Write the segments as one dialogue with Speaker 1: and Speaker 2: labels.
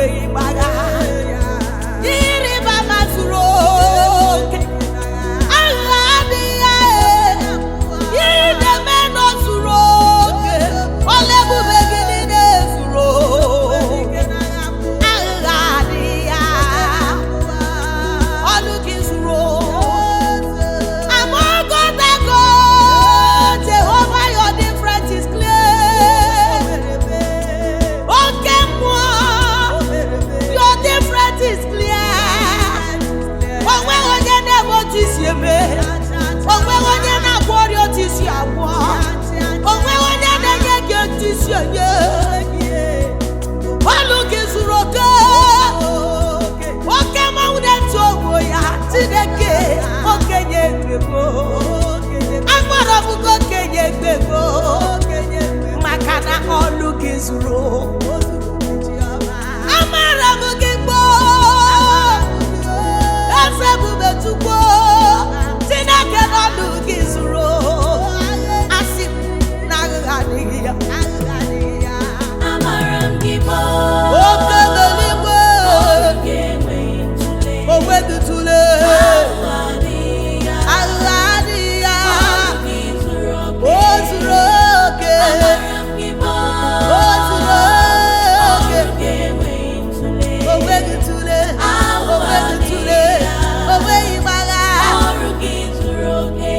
Speaker 1: Enweghị mgbagha. Ịrịba ama zuru oke. Aghụghọ adịghị ya. Ihe na-eme nọ zuru oke. Ọla ebube gị niile zuru oke. Aghụghọ adịghị ya. Ọlụ gị zuru oke. Among God, Jehovah, your difference is clear. Oke mmụọ, your difference is clear. Onweghị onye na-eme otu isi eme. Onweghị onye na-agwọ ọrịa otu isi agwọ. Onweghị onye na-enye gị otu isi enye. Ọlụ gị zuru oke. Oke mmanwụ na-etu onwe ya. Chineke, okenye gbego. Akpọrọ m gị okenye gbego. Maka na ọlụ gị zuru. Amara m gị gboo. Eze ebube Chukwu. Chineke, n'ọlụ gị zuru. Asị m na aghụghọ adịghị ya.
Speaker 2: Amara m gị bụ
Speaker 1: Oke n'eluigwe.
Speaker 2: Ọrụ gị enweghị ntụle.
Speaker 1: Onweghị ntụle.
Speaker 2: Aghụghọ adịghị ya.
Speaker 1: Aghụghọ adịghị ya.
Speaker 2: Ọrụ gị zuru oke.
Speaker 1: O zuru oke.
Speaker 2: Amara m gị bụ
Speaker 1: O zuru oke.
Speaker 2: Ọrụ gị enweghị ntụle.
Speaker 1: Onweghị ntụle. Onweghị ntụle. Onweghị mgbagha.
Speaker 2: Ọrụ gị zuru oke.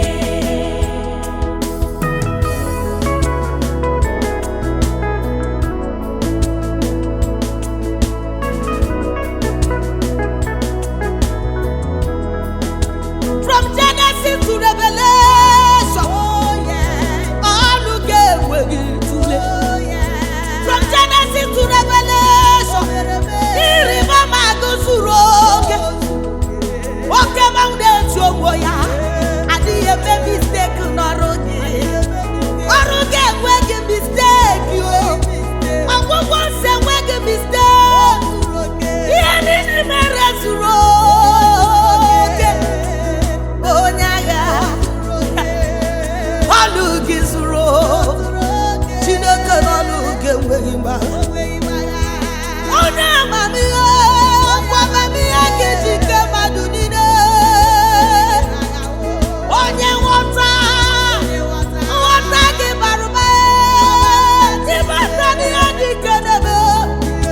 Speaker 1: From Genesis to Revelation. Ọlụ gị enweghị ntụle. From Genesis to Revelation. Ịrịba ama gị zuru oke. Oke mmanwụ na-etu onwe ya. Adịghị eme mistake n'ọrụ gị. Ọrụ gị enweghị mistake o. Ọgwụgwọ nsọ enweghị mistake. Ihe niile mere zuru oke. Onye agha. Ọlụ gị zuru oke. Chineke, n'ọlụ gị enweghị mgbagha. Onye amamihe, ọkwa amamihe gị ji ke mmadụ niile. Onye nghọta, nghọta gị bara ụba. Ịmata n'ihe dị ike n'ebe.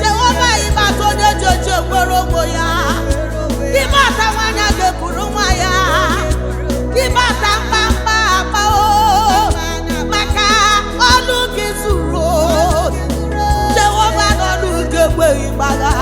Speaker 1: Jehova, ịmata onye ji oche nwere onwe ya. Ịmata nwanyị ga-eburu nwa ya. Ịmata mkpamkpa akpa o. Maka ọlụ gị zuru oke. Jehova, n'ọlụ gị enweghị mgbagha.